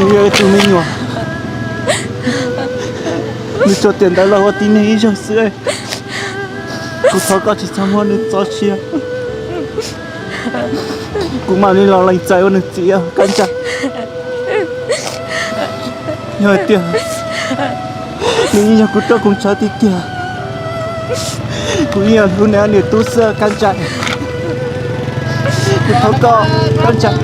Kuv yog ib tug me nyuam, nws tsuas tiam ntawd los ua tib neeg ib zaug xwb. Kuv thov koj tsis txhob muab nws txo sia. Kuv mam li los lees txais ua nws txiv Kab Ntsais. Yog hais tias nws yeej yog kuv roj kuv ntshav tiag tiag, kuv yeej yuav hlub nws niam tub xwb Kab Ntsais. Kuv thov koj Kab Ntsais.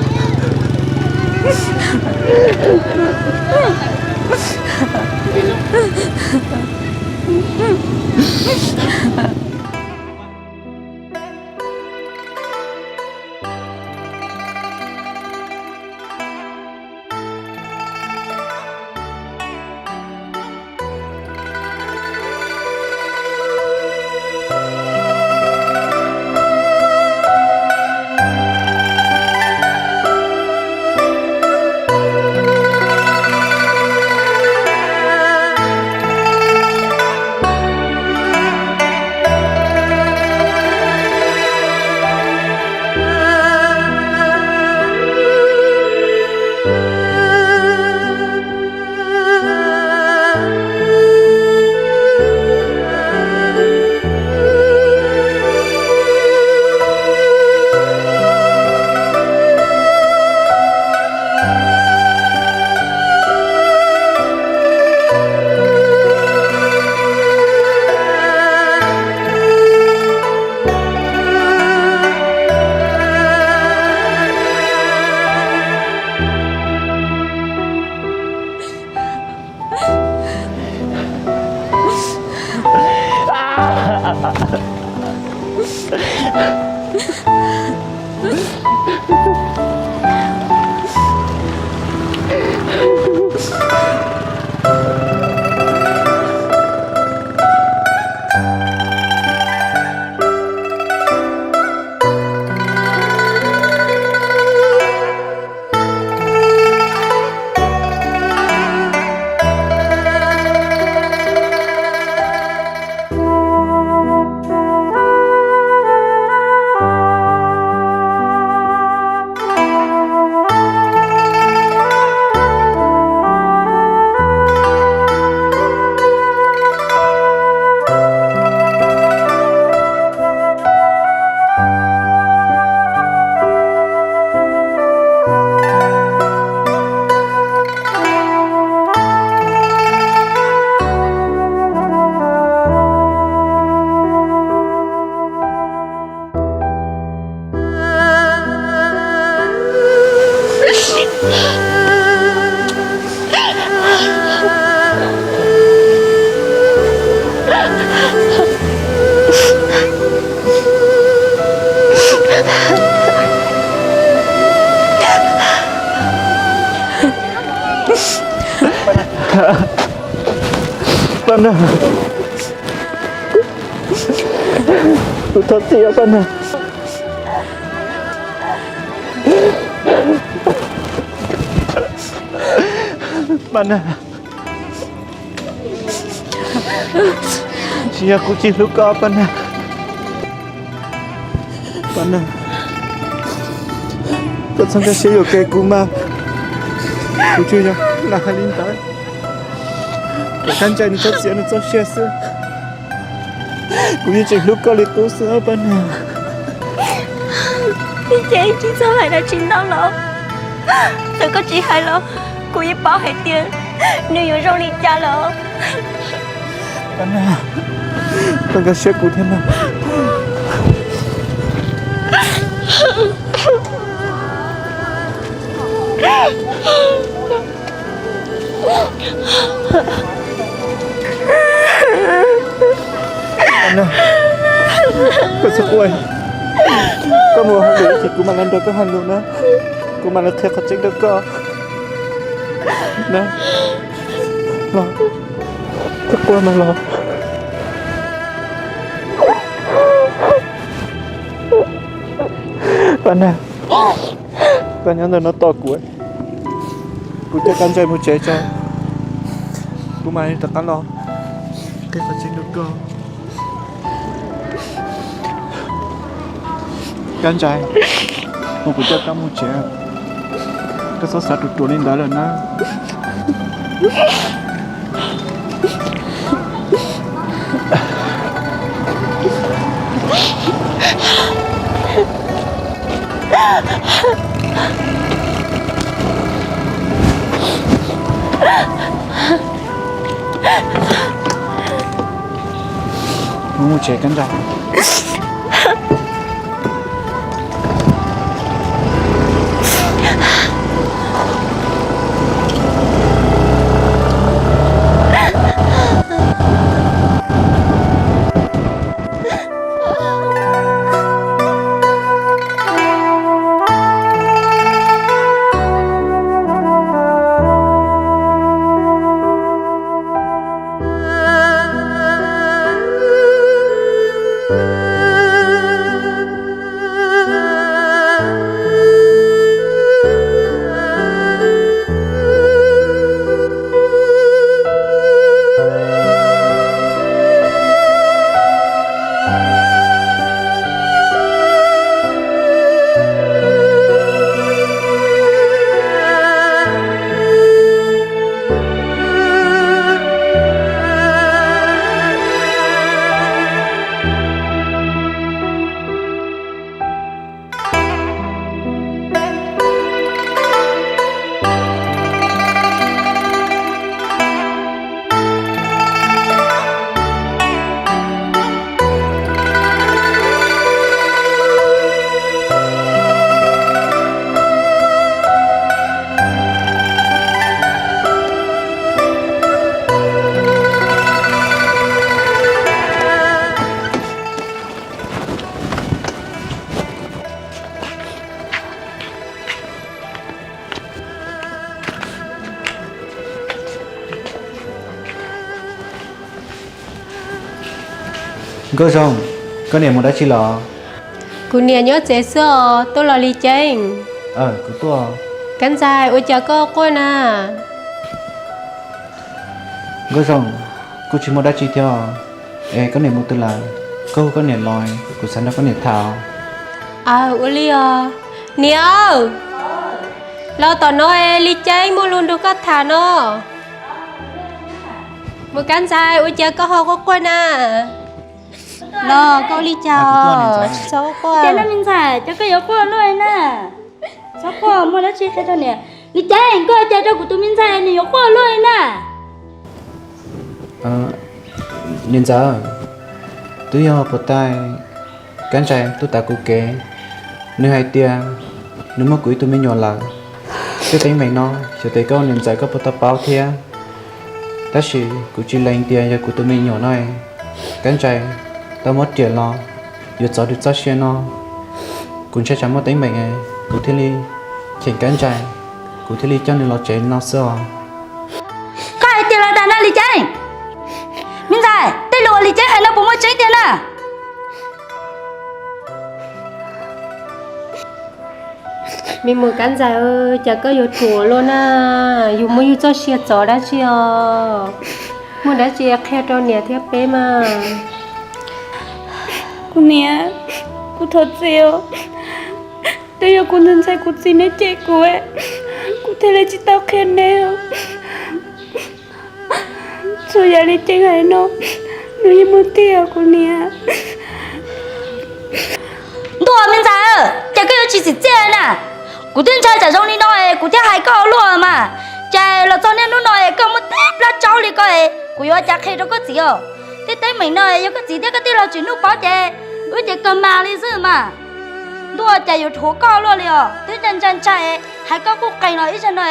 Paj Nag, kuv thov txim os Paj Nag. Paj Nag, tsis yog kuv tsis hlub koj Paj Nag. Paj Nag, koj txhob nkag siab yuam kev kuv mas. Kuv tsuas yog lam hais li ntawd kom Kab Ntsais nws txhob txiav nws txoj sia xwb. Kuv yeej tseem hlub koj li qub xwb Paj Nag. Ces tsis txhob hais dab tsi ntau los, txawm koj tsis hais los kuv yeej paub hais tias nws yuav zoo li cas los. Paj Nag, koj nkag siab kuv thiab mas. Koj txhob quaj, koj mus hauj lwm ces kuv mam li nrog koj hais lus na, kuv mam li qhia qhov tseeb rau koj na. Los, txhob quaj mas los. Paj Nag, koj nyob ntawm no tos kuv, kuv coj Kab Ntsais mus tsev tso, kuv mam li rov qab los qhia qhov tseeb rau koj. Kab Ntsais, mus kuv coj koj mus tsev. Koj txhob xav ruam ruam li ntawd lawm na. Mus tsev Kab Nrais. Nkauj Zoo, koj niam mus dab tsi los? Kuv niam nyob tsev xwb os, tuaj los Li Ceeb? Kuv tuaj. Kab Nrais, ua cas koj quaj na? Nkauj Zoo, kuj tsis muaj dab tsi thiab, es koj niam mus twg lawm? Koj hu koj niam los, kuv xav nrog koj niam tham. Aw, ua li os. Niam, los tom no, Li Ceeb muaj lus nrog koj tham no. Mus, Kab Nrais, ua cas koj ho quaj quaj na? Los koj ua li cas? Txhob quaj. Cas na me ntxhais, cas koj yuav quaj luaj li na? Txhob quaj, muaj dab tsi qhia rau niam. Li Ceeb, koj ua cas rau kuv tus me ntxhais nws yuav quaj luaj li na? Niam ntxawm, twb yog puas tais Kab Nrais tuaj tav kuv kev, nws hais tias nws muaj kuv ib tug me nyuam lawm. Tej teeb meem no xyov tes koj niam ntxawm koj puas tau paub thiab, tab sis kuv tsis lees tias yog kuv tus me nyuam no Kab Nrais tau muab riam los yuav txov nws txoj sia no. Kuv ntshai tsam muaj teeb meem, kuv thiaj li cheem Kab Nrais, kuv thiaj li coj nws los tsev no xwb os. Koj hais tias los dag na Li Ceeb. Me ntxhais, tej lus uas Li Ceeb hais no puas muaj tseeb tiag na? Me muam Kab Nrais, cas koj yuav ruam luaj na? Yus muab yus txoj sia txov dab tsi os? Muaj dab tsi qhia rau niam thiab peb mas. Kuv niam, kuv thov txim os. Twb yog kuv tus ntxhais kuv txiv neb cem kuv, kuv thiaj li tsis tau qhia neb. Txhua yam Li Ceeb hais no, nws yeej muaj tiag kuv niam. Ntuj, me ntxhais, cas koj yuav tsis txim txiaj na? Kuv twb ntshai tsam zoo li no es kuv thiaj hais koj ua luaj mas. Cas los txog niaj hnub no es koj muaj tib plab tsaub li ko es kuv yuav ua cas qhia rau koj txiv os? Tej teeb meem no yog koj txiv thiab koj tij laug Tswv Nuj paub ces wb ces kawg mas li xwb mas. Ntuj, cas yuav dhuav koj luaj li os, twb ntshai ntshai ntshai, hais koj quj qees los ib zag no,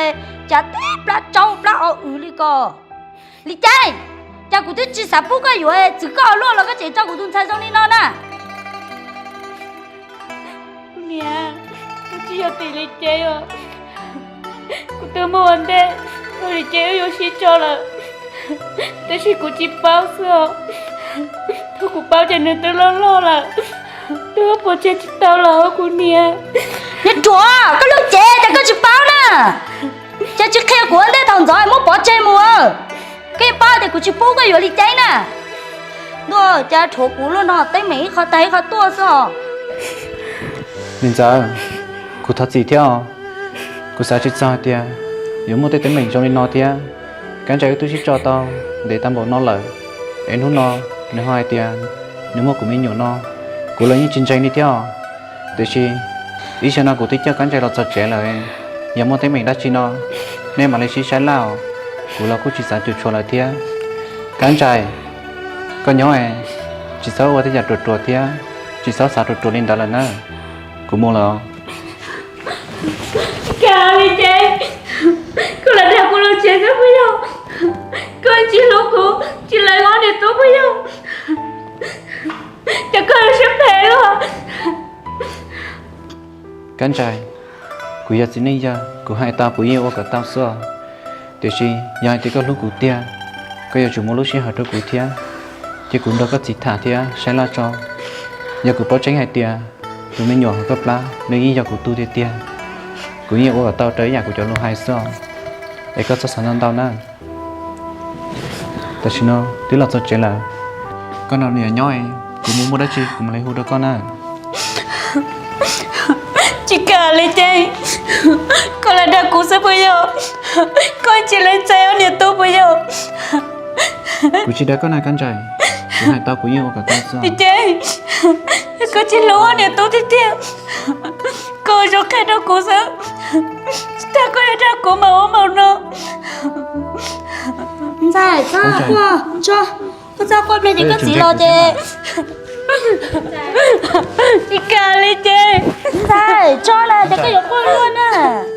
cas tib plab tsaub plab o wv li ko. Li Ceeb, cas kuv twb tsis xav pub koj yuav, txwm koj ua luaj los koj tseem tso kuv tus ntxhais zoo li no na. Niam, kuv tsis yog tim Li Ceeb os. Kuv twb muaj ua ntej, Li Ceeb wb yuav sib tso lawm, tab sis kuv tsis paub xwb os. Thaum kuv paub ces nws twb loj loj lawm, twb pov tseg tsis tau lawm kuv niam. Niag ruam, koj lub cev cas koj tsis paub na? Cas tsis qhia kuv ua ntej thaum ntxov muab pov tseg mus? Koj yeej paub tias kuv tsis pub koj yuav Li Ceeb na. Ntuj, cas rhuav kuv luaj no, teeb meem ib qho tag ib qho tuaj xwb os. Niam ntxawm, kuv thov txim thiab os. Kuv xav tsis txog hais tias yuav muaj tej teeb meem zoo li no thiab. Kab Ntsais wb twb sib tso tau ntev tau npaum no lawm, es hnub no nws ho hais tias nws muaj kuv me nyuam no, kuv los yeej tsis ntseeg li thiab os. Tiam sis ib zaug no kuv twb coj Kab Ntsais los txog tsev lawm, yog muaj teeb meem dab tsi no nej mam li sib saib laj os. Kuv los kuj tsis xav cuam tshuam lawm thiab. Kab Ntsais, koj nyob es tsis txhob ua tej yam ruam ruam thiab, tsis txhob xav ruam ruam li ntawd lawm na. Kuv mus lawm os. Kab Lis Ceeb, koj lam dag kuv los tsev xwb puas yog? Koj tsis hlub kuv, tsis hlub ob niam tub puas yog? Cas koj yuav siab phem luaj? Kab Ntsais, kuv yog txiv neej yawg, kuv hais tau kuv yeej ua kom tau xwb. Tiam sis yog hais tias koj hlub kuv tiag, koj yuav tsum muab lub sij hawm rau kuv thiab, cia kuv nrog koj txiv tham thiab saib laj tso. Yog kuv paub tseeb hais tias tus me nyuam hauv koj plab nws yeej yog kuv tug tiag tiag, kuv yeej ua kom tau raws ib yam kuv cov lus hais xwb. Es koj txhob xav ntau ntau na. Tam sim no twb los txog tsev lawm, koj nrog niam nyob, kuv mus muaj dab tsi kuv mam li hu rau koj na. Tsis kam Lis Ceeb, koj lam dag kuv xwb puas yog? Koj tsis lees txais ob niam tub puas yog? Kuv tsis dag koj na Kab Ntsais, kuv hais tau kuv yeej ua kom tau xwb. Lis Ceeb, koj tsis hlub ob niam tub tiag tiag, koj zoo qhia rau kuv xwb, tsis tas koj yuav dag kuv mas ua npaum no. Ntxhais, txhob quaj, koj txhob quaj ple ces koj txiv los ces. Tsis kam Lis Ceeb. Ntxhais, tso lawm ces koj yuav quaj luaj na.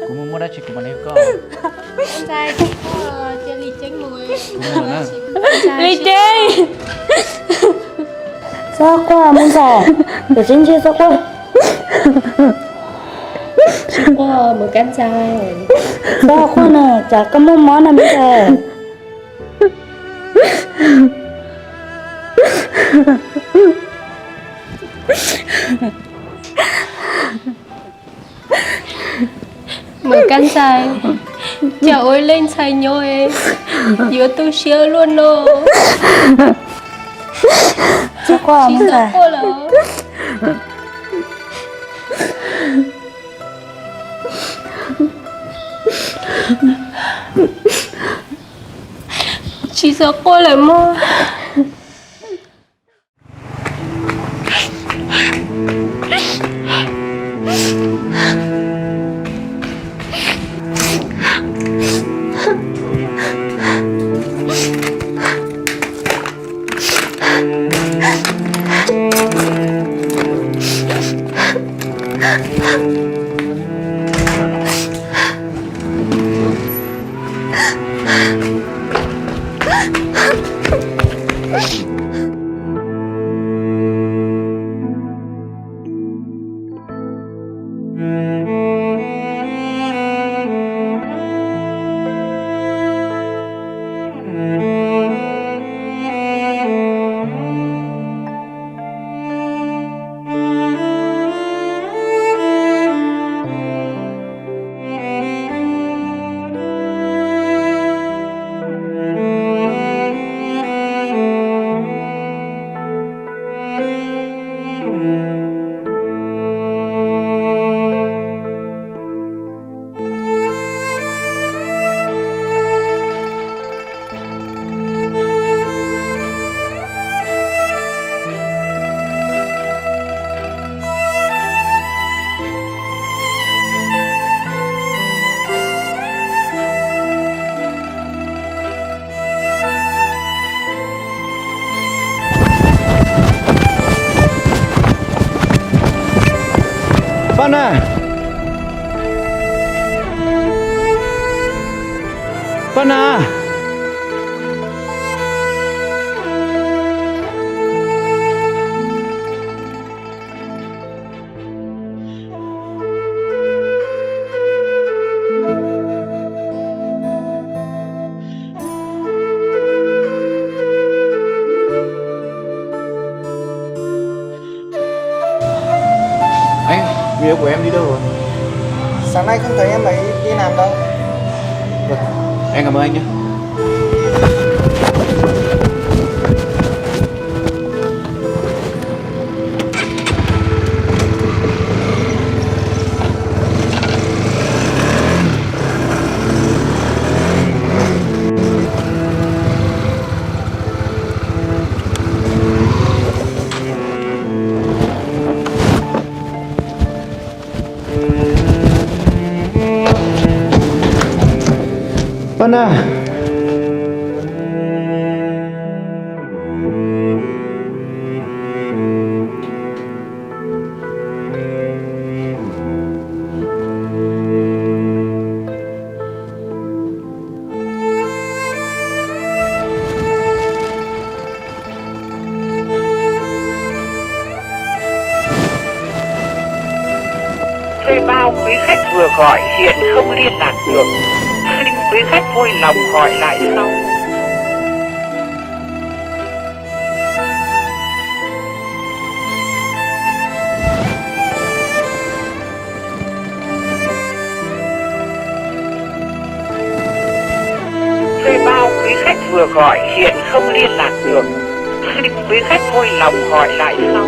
Kuv mus muaj dab tsi kuv mam li hu koj. Lis Ceeb. Txhob quaj mus ntxhais, tus tsis ntsia txhob quaj. Tsis quaj mus Kab Ntsais. Txhob quaj na, tsam koj muaj mob na mus ntxhais. Mus Kab Ntxhais, cas ua ib leej ntxhais nyob yuav tu siab luaj no. Tsis txhob quaj lawm. Tsis txhob quaj lawm mog. Paj Na! Paj Na! Anh, người yêu của em đi đâu rồi? Sáng nay không thấy em ấy đi làm đâu. Vâng, em cảm ơn anh nhé. Paj Naj. Thuê bao quý khách vừa gọi hiện không liên lạc được. Xin quý khách vui lòng gọi lại sau. Thuê bao quý khách vừa gọi hiện không liên lạc được. Xin quý khách vui lòng gọi lại sau.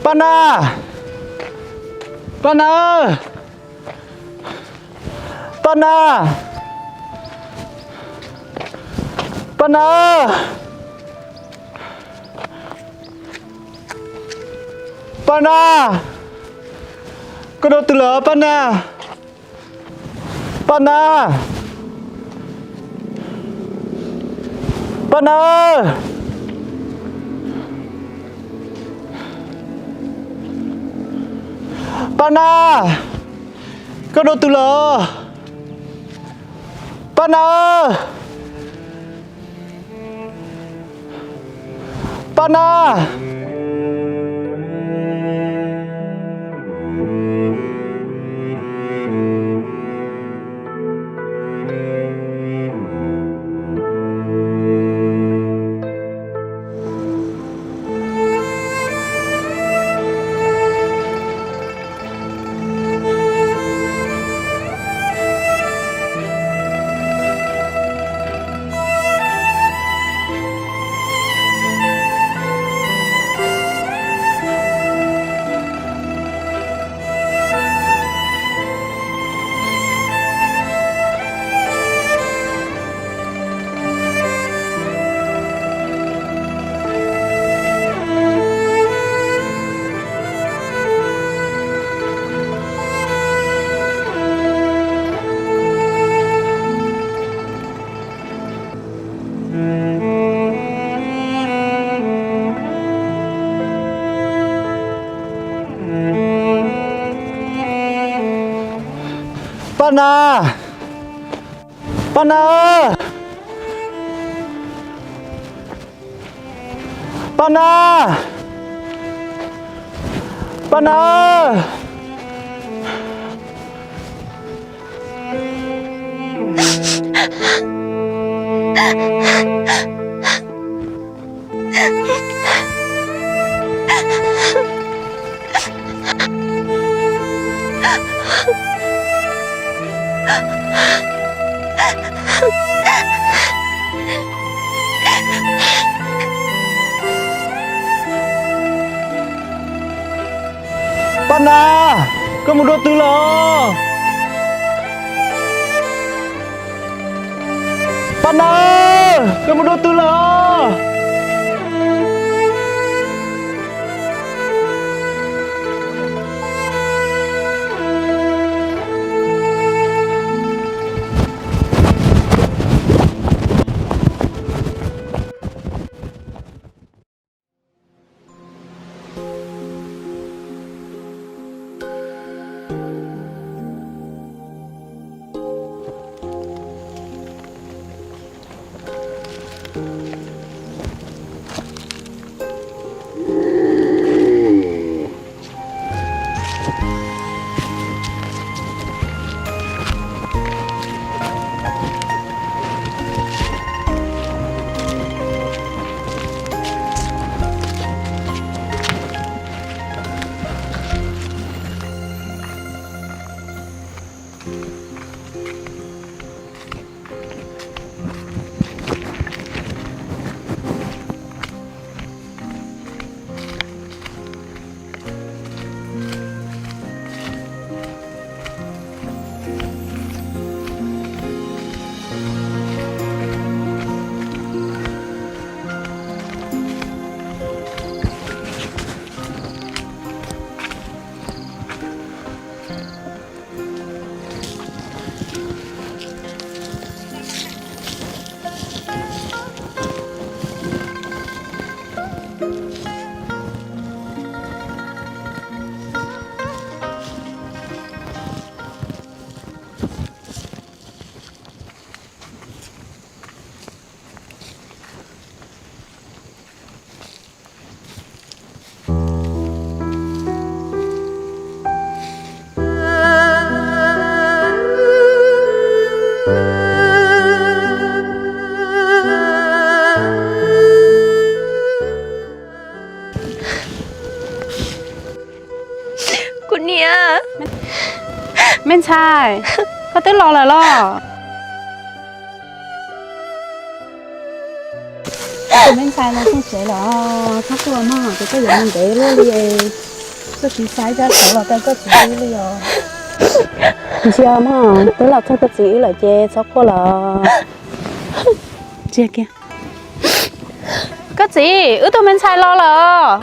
Paj Naj! Paj Naj! Paj Naj! Paj Naj! Paj Naj! Koj dua twg lawm Paj Naj? Paj Naj! Paj Naj! Paj Naj! Koj dua twg lawm? Paj Naj! Paj Naj! Paj Naj! Paj Naj! Paj Naj! Paj Naj! Paj Naj, koj mus dua twg lawm? Paj Naj, koj mus dua twg lawm? Me ntxhais, koj twb los lawm los? Me ntxhais los txog tsev los? Txhob quaj mog, ces koj yuav mus ntev luaj li, koj tsis xa zaj tsov los rau koj txiv wb li os. Ntsia mog, twb los txog koj txiv wb lawm ces txhob quaj los. Ntsia kiag. Koj txiv, wb tug me ntxhais los lawm.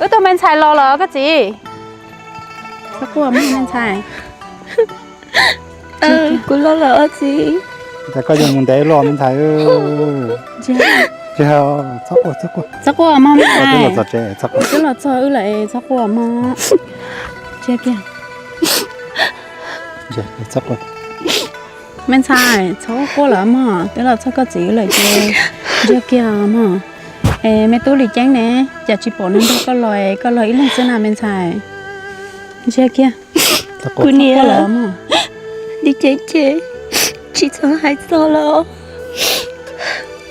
Wb tug me ntxhais los lawm koj txiv. Txhob quaj mog me ntxhais. Kuv los lawm os txiv. Cas koj yuav mus ntev luaj me ntxhais. Txhob quaj, txhob quaj. Txhob quaj mog me ntxhais. Twb los txog wb lawm, txhob quaj mog. Ntsia kiag. Me ntxhais, txhob quaj lawm mog, twb los txog koj txiv wb lawm ces ntsia kiag mog. Es me tub Lis Ceeb ne, cas tsis pom nws nrog koj los, koj los ib leeg xwb na me ntxhais? Ntsia kiag. Kuv niam, Lis Ceeb ces tsis txhob hais txog lawm.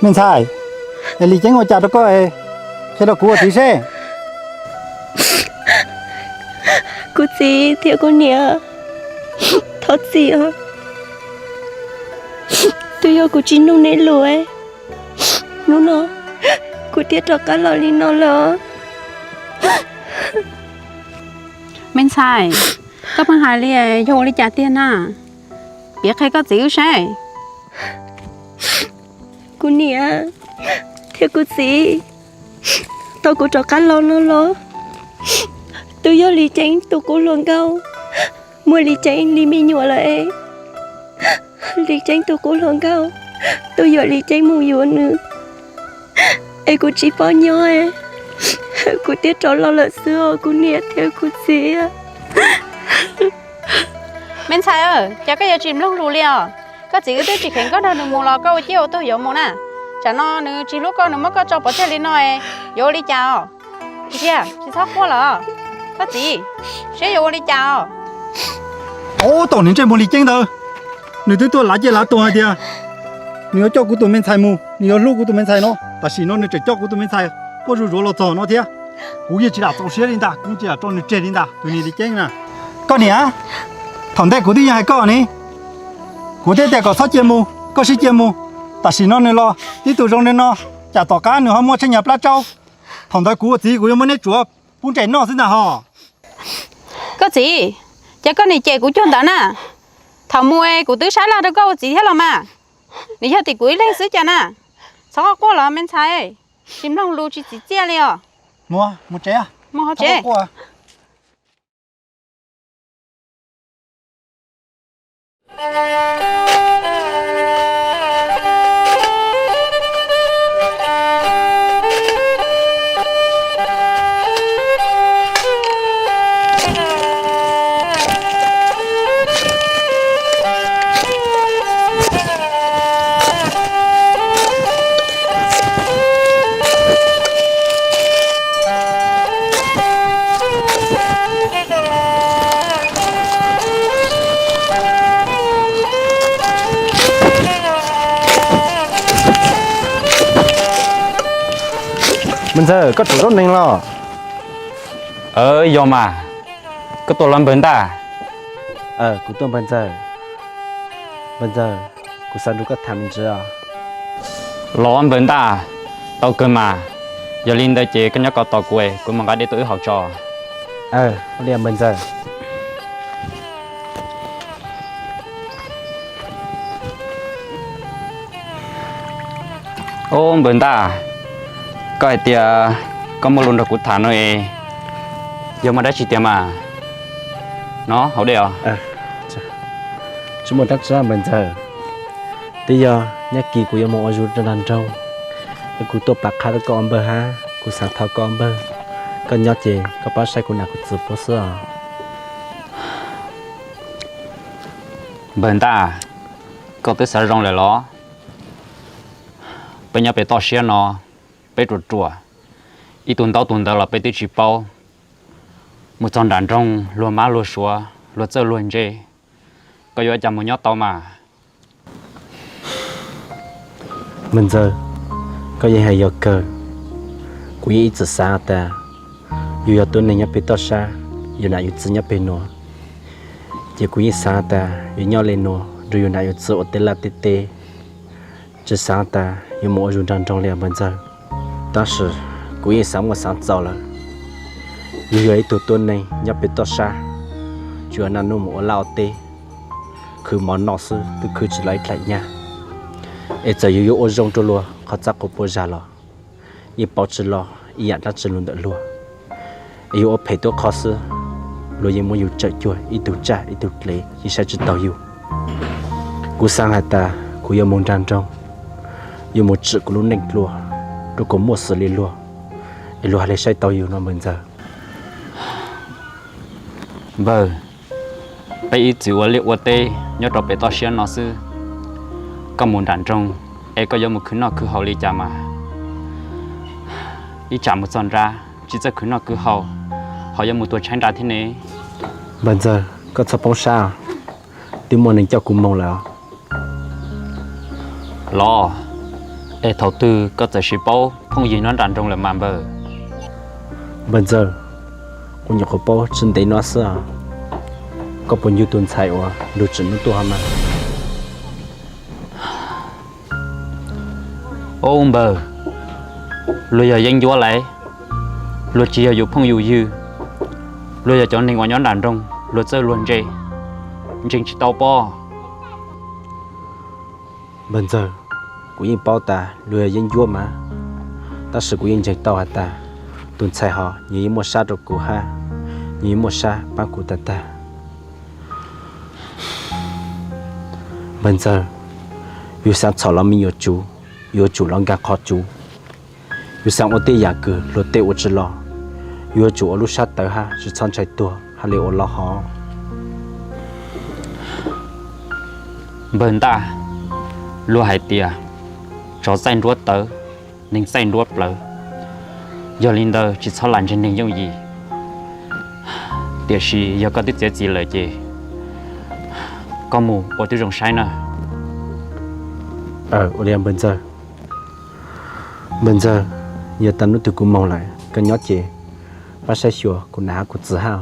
Me ntxhais, es Lis Ceeb ua cas rau koj, qhia rau kuv ua txiv seb. Kuv txiv thiab kuv niam, thov txim os. Twb yog kuv tsis mloog nej lus, hnub no kuv thiaj rov qab los li no lawm. Me ntxhais, koj pheej hais li yog ua li cas tiag na? Piav qhia koj txiv wb saib. Kuv niam thiab kuv txiv, tau kuv rov qab los no los, twb yog Lis Ceeb tus qub hluas nkauj muab Lis Ceeb li me nyuam lawm es, Lis Ceeb tus qub hluas nkauj twb yuam Lis Ceeb mus yuav nws, es kuv tsis paub nyob, kuv thiaj rov los lawm xwb os kuv niam thiab kuv txiv. Me ntxhais, cas koj yuav tsis mloog lus li os? Koj txiv wb twb tsis kheev koj nrog nws mus los koj ua ciaj ua tuag yuav mus na. Tsam no nws tsis hlub koj, nws muab koj tso pov tseg li no, yuav ua li cas os? Ntsia, tsis txhob quaj lawm. Koj txiv, saib yuav ua li cas os? Ob tug niag ntsej muag Lis Ceeb ntawd, nws twb tuaj lav ciaj lav tuag hais tias nws yuav coj kuv tus me ntxhais mus, nws yuav hlub kuv tus me ntxhais no, tam sim no nws tseem coj kuv tus me ntxhais quaj zuj zus los txog no thiab. Kuv yeej tsis lam txaus siab li ntag, kuv yeej tsis lam tso nws tseg li ntag, tus niag Lis Ceeb na. Koj niam, thaum ntej kuv twb yeej hais koj ne, kuv thiaj tias kom txhob cia mus, koj sib cia mus. Tam sim no nws los tib tug zoo li no, cas tom qab nws ho muaj tsheb nyuag plab tsaub. Thaum ntawd kuv ua txiv kuv yuav muab neb tsuav pub ntsej noj xwb ntag hos. Koj txiv, ces koj niam cem kuv cuag ntawd na. Thaum mus kuv twb sab laj rau koj ua txiv thiab los mas. Nws yog tim kuv ib leeg xwb cas na. Txhob quaj los me ntxhais, tsis mloog lus tsis txim txiaj li os. Mus, mus tsev, mus hauv tsev. Me ntxawg, koj tsum zaub neeg los? Yog mas, koj tuaj los npawg ntaj? Kuv tuaj npawg ntxawg. Npawg ntxawg, kuv xav nrog koj tham me ntsis os. Los npawg ntaj, tau kawg mas. Yog li ntawd ces koj nyob ko tos kuv, kuv mus nqa dej tuaj wb haus tso. Li npawg ntxawg. Ob npawg ntaj, koj hais tias koj muaj lus nrog kuv tham no es, yog muaj dab tsi tiag mas, no haus dej os. Tsis muaj dab tsi npawg ntxawg, twb yog nyob kis kuv yuav mus ua yus rau nram nroog, es kuv tuaj pab qhia rau koj ua npawg hab kuv xav thov koj ua npawg, koj nyob ces koj pab saib kuv nam kuv txiv puab xwb os. Npawg ntaj, koj twb xav zoo lawm los? Peb nyob pem toj siab no, peb ruam ruam, ib tug ntaub tug ntawv los peb twb tsis paub. Mus txog nram nroog luag mab luag suav, luag txawj luag ntse, koj yuav ua cas mus nyob tau mas? Npawg ntxawg, koj yeej hais yog kawg. Kuv yeej ib txwm xav tas yus yog tuab neeg nyob pem toj sab, yus nam yus txiv nyob pem nuav, Ces kuv yeej xaav tas yuav nyob le nuav nrug yug nam yug txiv ua tej laj tej teb, tsi xaav tas yuav mus ua zug nraag nroog le npawg ntxawg. Tab sis kuv yeej xaav muaj xaav txaus lawm. Yug yog ib tug tuab neeg nyob peg toj sab, tsuas naj nub mus ua laj ua teb, khwv mov noj xwb twb khwv tsi lug ib dlaim nyaj. Es txawm yug yuav ua zoo rua luag qhov txaj qhua puab zag los yeej paub tsi lug ib yaam dlaab tsi lug ntawm luag. Es yug ua phem tuab qho xwb, luag yeej muab yug tsawm cuag ib tug tsaj ib tug dlev yeej saib tsi taug yug. Kuv xaav has tas kuv yuav mus nraag nroog, yuav mus tsim kuv lub neej dlua rua kuas muaj xws le luag, es luag haj le saib taug yug no npawg ntxawg. Npawg, peb ib txwm ua liaj ua teb nyob rau pem toj siab no xwb, koj mus nram nroog es koj yuav mus khwv noj khwv haus li cas mas ib tsam mus txog nrab tsi txawj khwv noj khwv haus, ho yuav mus tuag tshaib nra thiab ne. Npawg ntxawg, koj txhob poob sab, twb muaj neeg coj kuv moog lawm. Los, es thaum twg koj txawm sis paub phooj ywg nyob nram nroog lawm mas npawg? Npawg ntxawg, kuv nyuam qhuav paub tsi ntev no xwb. Koj puas ncu tug ntxhais uas lug tsim nub tuaj hov mas? Ub npawg, luag yog yeeb ncuab lauj, luag tsis yog yus phooj yus ywg, luag yog cov neeg uas nyob nram nroog luag txawj luag ntse, ntseeg tsis tau pob. Npawg ntxawg, kuv yeej paub tas luag yog yeeb ncuab mas, tab sis kuv yeej ntseeg tau has tas tus ntxhais hov nws yeej muaj sab rau kuv hab, nws yeej muaj sab paab kuv tag tag. Npawg ntxawg, yus xaav txhom los me nyuam tsuv, yuav tsum los nkaag qhov tsuv. Yus xaav ua tej yaam kws luag tej ua tsi los, yuav tsum ua lub sab tawv hab tsi txhob ntshai tuag hab le ua los hov. Npawg ntaj, luag hais tias tsov txaij nruab tawv, neeg txaij nruab plawv. Yog li ntawd tsis txhob lam ntseeg neeg yooj yim. Tiam sis yog koj twb txiav txim lawm ces koj mus ua tib zoo saib na. Ua li npawg ntxawg. Npawg ntxawg, yog tag nub twg kuv moog lawm, koj nyob ces pab saib xyuas kuv nam hab kuv txiv hab.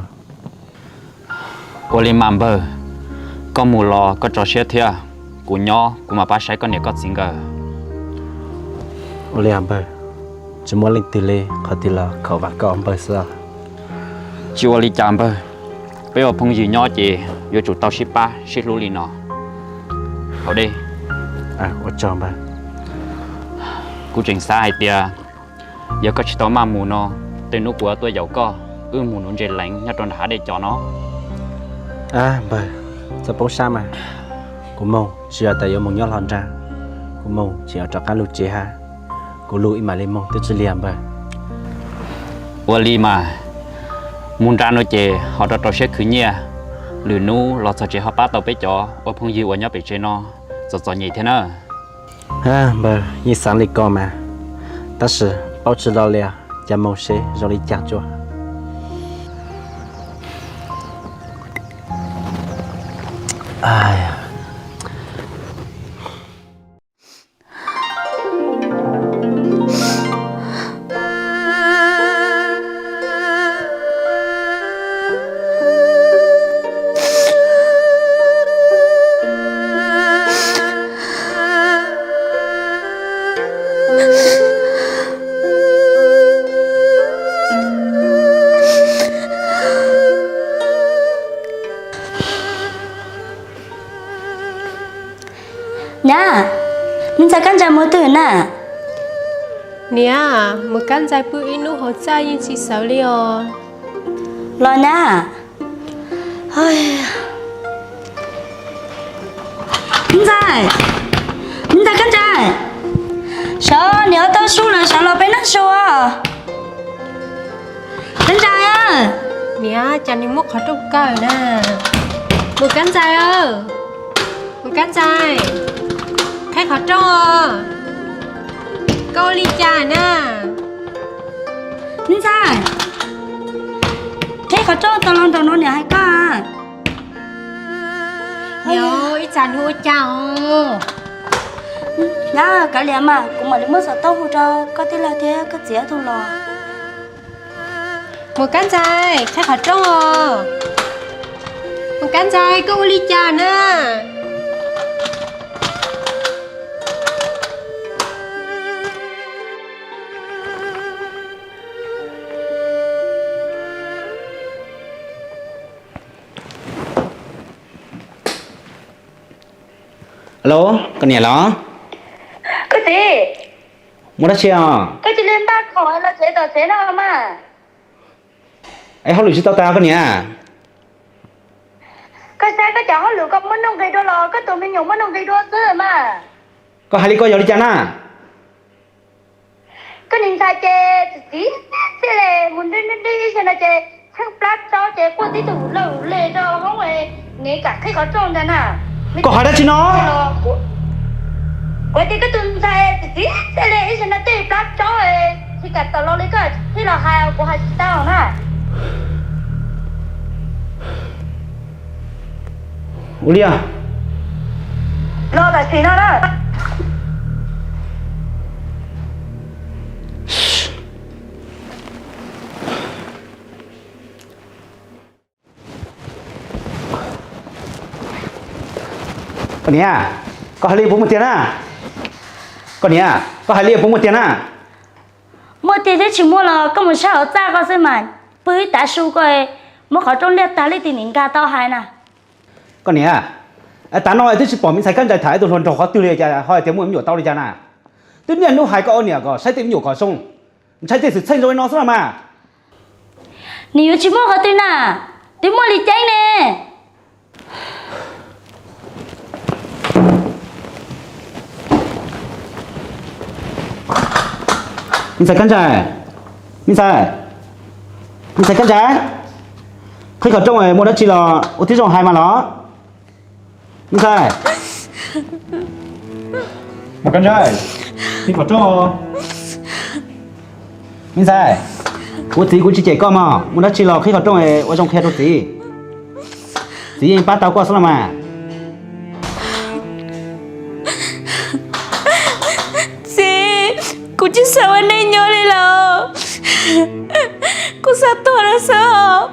Ua li mas npawg, koj mus los koj tso siab thiab, kuv nyob kuv mam pab saib koj niam koj txiv nkawd. Ua li npawg, tsis muaj leej twg li, qhov twg los khaum vam koj npawg xwb. Tsis ua li cas npawg, peb ua phooj ywg nyob ces yuav tsum tau sib pab sib hlub li no. Haus dej. Ua tsaug npawg. Kuv tseem xav hais tias yog koj tsis tau maj mus no, tej hnub kuv yuav tuaj yaum koj wb mus nuv ntses leev nyob rau nram hav dej cos no. Npawg, txhob poob sab mas, kuv moog tsis yog tas yuav moog nyob hlo nraag, kuv moog tseem yuav rov qaab lug tsev hab, kuv lug ib mam li moog twb tsi liag npawg. Ua li mas, mus nraag no ces ho rau rau siab khwv nyiaj, lwm hnub los txog tsev ho pab tau peb cov ua phooj ywg uas nyob pem tsev no txom txom nyem thiab na. Npawg, yeej xaav li ko mas, tab sis paub tsi lo li, cas moog seb zoo li cas tsuas. Nyab, Ntxawg Kab Ntxawg mus twg na? Niam, Mus Kab Ntxawg pw ib hnub hauv txaj yeej tsis sawv li os. Los nyab. Ntxawg, Ntxawg Kab Ntxawg, sawv, niam tau su lawm, sawv los peb noj su. Kab Ntxawg, niam, cas nws muab qhov rooj kaw na. Mus Kab Ntxawg, Mus Kab Ntxawg, qheb qhov rooj os. Koj ua li cas na? Ntxawg, qheb qhov rooj tau los nraum no niam hais koj. Niam, ib tsam nws ua cas os? Nyab, kav liam mas, kuv mam li muab xov tooj hu rau koj tij laug thiab koj txiv ob tug los. Mus Kab Ntxawg, qheb qhov rooj os. Kab Ntxhais, koj ua li cas na? Alo, koj niam los? Koj txiv, muaj dab tsi os? Koj cia li npaj khoom los tsev tom tsev no mas. Es hauj lwm tsis tau tas koj niam? Koj saib koj cov hauj lwm koj muab nuj nqis dua los koj tus me nyuam muab nuj nqis dua xwb mas. Koj hais li ko yog li cas na? Koj niam ntxhais ces txiv txiv txiaj li mus nti nti ib zaug no ces tsheej plab tsaub ces quaj tib tug lawm li rau hoob, nws kam qhib qhov rooj ntag na. Koj hais dab tsi no? Kuv tias koj tus ntxhais txiv txiaj li ib zaug no tej plab tsaub, tsis kam tawm los li koj qhib los hais kuv hais tsis tau na. Ua li los tam sim no na. Koj niam, koj hais li puas muaj tiag na? Koj niam, koj hais li puas muaj tiag na? Muaj tiag thiab tsis muaj los koj mus saib hauv txaj koj xwb mas, pw ib tav su koj, muab qhov rooj liaj tag li tim niam nkag tau hais na. Koj niam, tav no twb tsis pom me ntxhais Kab Ntsais tham ib tug hluas nraug qhov twg li cas ho hais tias muaj me nyuam tau li cas na? Twb niaj hnub hais koj ua niam kom saib tej me nyuam kom zoo, ntshai tej xwm txheej zoo li no xwb los mas. Nws yuav tsis muaj qhov twg na, twb muaj Lis Ceeb ne. Me ntxhais Kab Ntsais, me ntxhais, me ntxhais Kab Ntsais, qhib qhov rooj, muaj dab tsi los ua tib zoo hais mas los. Me ntxhais, me ntxhais, qhib qhov rooj. Me ntxhais, kuv txiv kuv tsis cem koj mog, muaj dab tsi los qhib qhov rooj ua zoo qhia rau txiv. Txiv yeej pab tau koj xwb los mas. Txiv, kuv tsis xav ua neej nyob li lawm, kuv xav tuag lawm xwb os.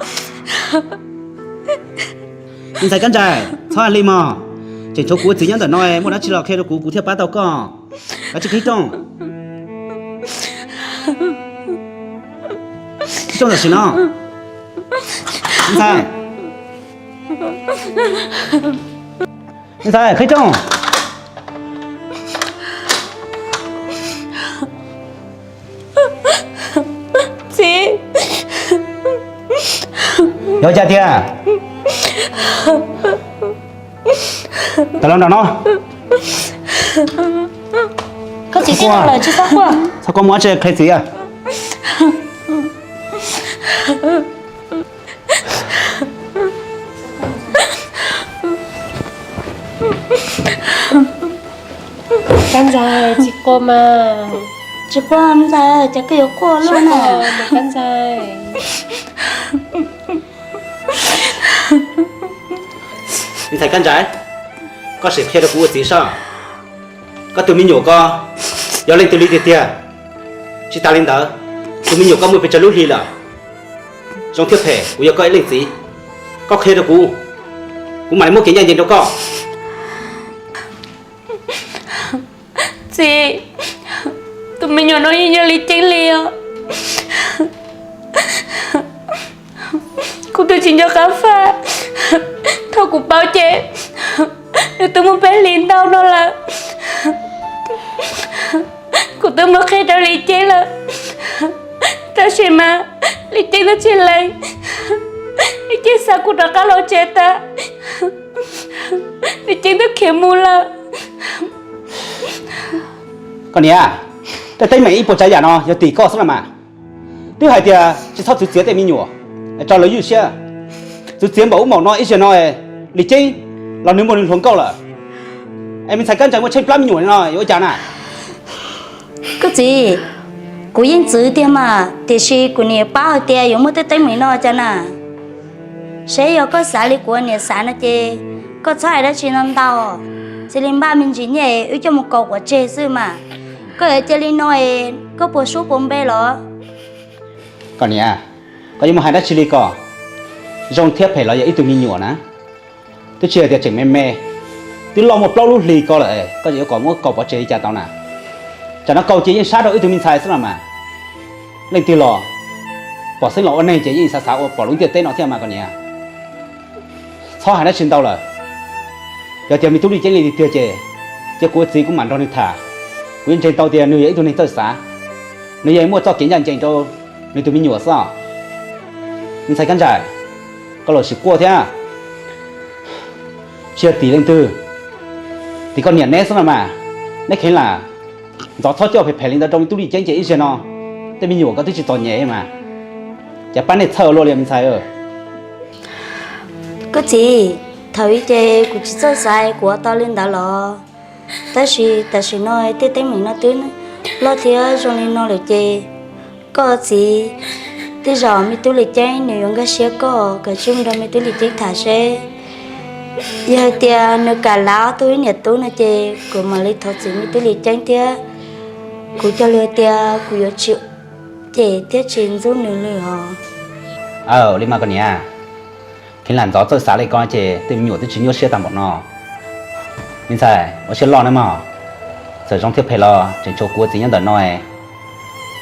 Me ntxhais Kab Ntsais, txhob hais li mog, tseem tshuav kuv ua txiv nyob ntawm no, muaj dab tsi los qhia rau kuv, kuv thiaj pab tau koj. Kav tsij qhib rooj. Qhib rooj tam sim no. Me ntxhais, me ntxhais, qhib rooj. Txiv, yog cas tiag? Tawm los nram no. Koj txiv, txhob quaj, txhob quaj, muaj dab tsi qhia txiv. Kab Ntsais, tsis quaj mas. Tsis quaj ntxhais, cas koj yuav quaj luaj na. Kab Ntsais. Me ntxhais Kab Ntsais, koj sim qhia rau kuv ua txiv saib, koj tus me nyuam ko yog leej twg li tiag tiag? Tsis tas li ntawd, tus me nyuam ko muaj pes tsawg lub hli lawm? Zoo thiab phem kuv yog koj ib leej txiv, koj qhia rau kuv, kuv mam li muab kev ncaj ncees rau koj. Txiv, tus me nyuam no yeej yog Lis Ceeb li os. Kuv twb tsis nco qab faj, thaum kuv paub ces nws twb muaj peb hlis ntau no lawm. Kuv twb muab qhia rau Lis Ceeb lawm, tab sis mas Lis Ceeb twb tsis lees. Lis Ceeb xa kuv rov qab los tsev tas, Lis Ceeb twb khiav mus lawm. Koj niam, tej teeb meem ib puas tsav yam no yog tim koj xwb los mas. Twb hais tias tsis txhob txwv txiav tej me nyuam, tso lawv ywj siab. Txwv txiav npaum ub npaum no ib zaug no, Lis Ceeb los nws muaj nws hluas nkauj lawm, es me ntxhais Kab Ntsais muaj tsheej plab me nyuam no yuav ua cas na? Koj txiv, kuv yeej txwv tiag mas, tiam sis kuv niam pab hais tias yuav muaj tej teeb meem no cas na. Seb yog koj xav li kuv niam xav no ces koj txhob hais dab tsi no ntau, cia li npaj me ntsis nyiaj wb coj mus kaus quav tseg xwb mas. Koj yuav cia li no es koj puas suab puas npe los? Koj niam, koj yuav mus hais dab tsi li ko? Zoo thiab phem los yog ib tug me nyuam na. Twb tsis hais tias tseem me me, twb loj muaj plaub lub hlis ko lawm, koj yuav kom muab kaus pov tseg li cas tau na? Tsam no kaus ces yeej sab rau wb tug me ntxhais xwb los mas. Leej twg los pom xeeb los ua neeg ces yeej xav xav ua pom lub ntiaj teb no thiab mas koj niam. Txhob hais dab tsi ntau lawm. Yog tias me tub Li Ceeb li tiag ces, ces kuv ua txiv kuv mam nrog nws tham. Kuv yeej ntseeg tau tias nws yog ib tug neeg txawj xav, nws yeej muaj txoj kev ncaj ncees rau nws tus me nyuam xwb. Me ntxhais Kab Ntsais, koj los sim quaj thiab. Tsis yog tim leej twg, tim koj niam neb xwb no mas. Neb kheev lam ntxov txhob coj phem phem li ntawd rau me tub Li Ceeb ces ib zaug no tej me nyuam koj twb tsis txom nyem mas. Cas pab nej txhawj luaj li me ntxhais. Koj txiv, thaum ub ces kuv tsis txawj xav kuv ua tau li ntawd los, tab sis tam sim no tej teeb meem no twb loj thiab zoo li no lawm ces, koj txiv, tej zaum me tub Li Ceeb nws yuav nkag siab koj, koj sim mus nrog me tub Li Ceeb tham seb. Yog hais tias nws kam lav ob tug ib niam tub no ces kuv mam li thov txim me tub Li Ceeb thiab. Kuv cog lus hais tias kuv yuav tsis cem thiab tsis ntxub nws li os. Aw, li mas koj niam, kheev lam ntxov txawj xav li ko ces tej me nyuam twb tsis nyuaj siab tag npaum no. Me ntxhais, ua siab loj nawb mog. Txawm zoo thiab phem los tseem tshuav kuv ua txiv nyob ntawm no.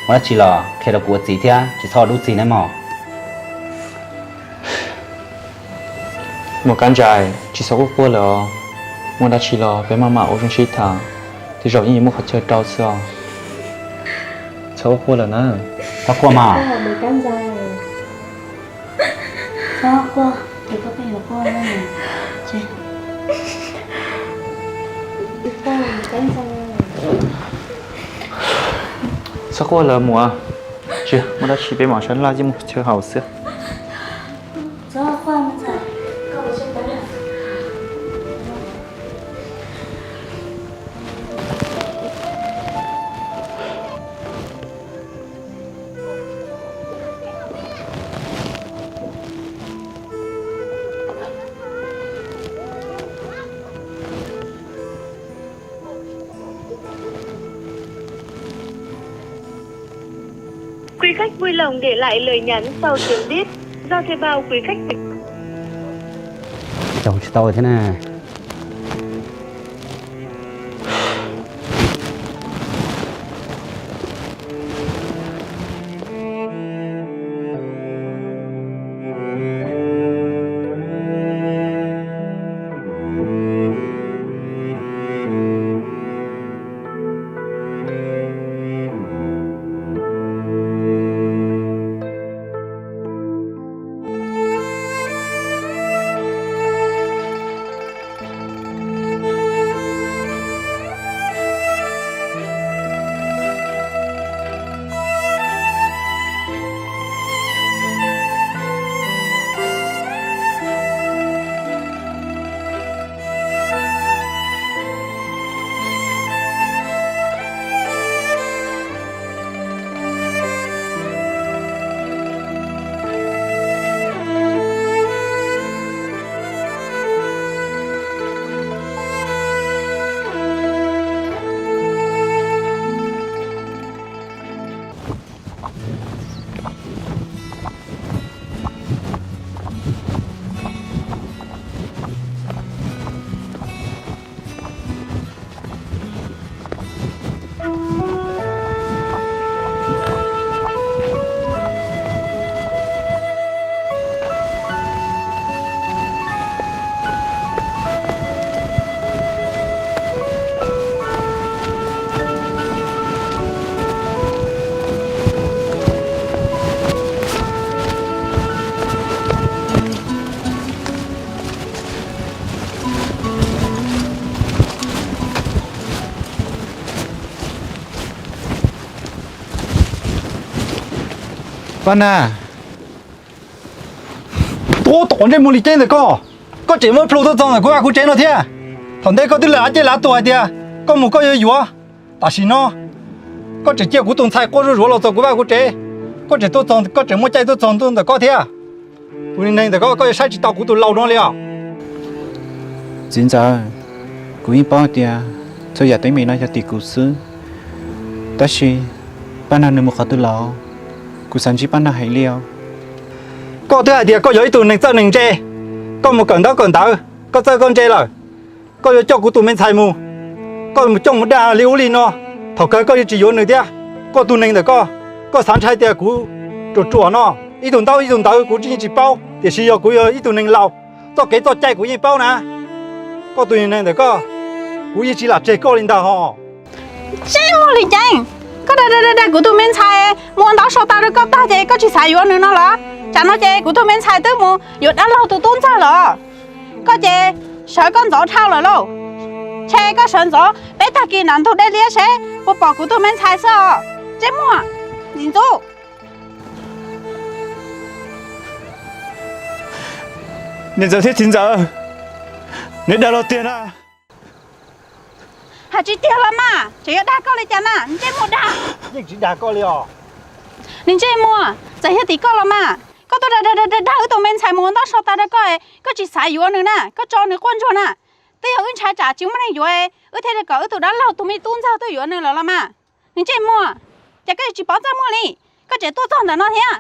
Muaj dab tsi los qhia rau kuv ua txiv thiab tsis txhob ua dub txig nawb mog. Muaj Kab Ntsais, tsis txhob quaj quaj lawm os. Muaj dab tsi los peb maj mam ua zoo sib tham, tej zaum yeej yuav muaj qhov chaw rau xwb os. Txhob quaj quaj lawm na. Txhob quaj mas. Txhob quaj lawm muam, tsis muaj dab tsi peb mam sab laj cia mus chaw haus xwb. Quý khách vui lòng để lại lời nhắn sau tiếng beep. Do thuê bao quý khách. Caum tsis tau thiab na. Paj Nag, tuab tom ntsej muag Li Ceeb ntawm koj, koj tseem muab plhu tuaj txog ntawm kuv vaj kuv tsev no thiab. Thaum ntej koj twb lam cej lav tuag hais tias koj mus koj yuav yuav, tam sim no koj tseem cia kuv tus ntxhais quaj zuj zus los txog kuv vaj kuv tsev, koj tseem tuaj txog, koj tseem muaj caij tuaj txog ntua ntawm koj thiab. Tus neeg ntawm koj, koj yuav saib tsis tau kuv tus laus no li os. Txiv ntxawm, kuv yeej paub tias txhua yam teeb meem no yog tim kuv xwb, tab sis Paj Nag nws mus qhov twg los, kuv xav ntsib Paj Nag heev li os. Koj twb hais tias koj yog ib tug neeg txawj neeg ntse, koj mus kawm ntaub kawm ntawv, Koj txawj koj ntse lawm, koj yuav coj kuv tus me ntxhais mus, koj mus coj mus dag li ub li no, thaum kawg koj yuav tsis yuav nws thiab. Koj tus neeg ntawm koj, koj xav ntshai tias kuv ruam ruam no, ib tug ntaub ib tug ntawv kuv yeej tsis paub, tiam sis yog kuv yog ib tug neeg laus, txoj kev txoj cai kuv yeej paub na. Koj tus neeg ntawm koj, kuv yeej tsis lam tseg koj li ntag hos. Tsis muaj li cas, koj dag dag dag kuv tus me ntxhais mus ua ntaub sau tau rau koj tag ces koj tsis xav yuav nws no los? Tsam no ces kuv tus me ntxhais twb mus yuav dab laug tus tub ntxawg los. Koj ces sawv koj ntxov dhau lawm lauj. Ntshe koj sawv ntxov peb tag kis nram ntug dej liab seb puas pom kuv tus me ntxhais xwb os. Ntsej muag ntxim ntxub. Niam ntxawm thiab txiv ntxawm, neb dag los tiag na. Hais tsis tiag los mas, tseem yuav dag koj li cas na, ntsej muag dag. Yeej tsis dag koj li os. Nws ntsej muag, txawm yog tim koj los mas, koj tuaj dag dag dag dag wb tus me ntxhais mus ua ntaub sau tau rau koj, koj tsis xav yuav nws na, koj tso nws quaj ntsuag na. Twb yog wb ntshai tsam tsis muaj neeg yuav, wb thiaj li kom wb tus dab laug tus me tub ntxawg tuaj yuav nws lawm los mas. Nws ntsej muag, ces koj yuav tsis pov txaj muag li, koj tseem tuaj txog ntawm no thiab.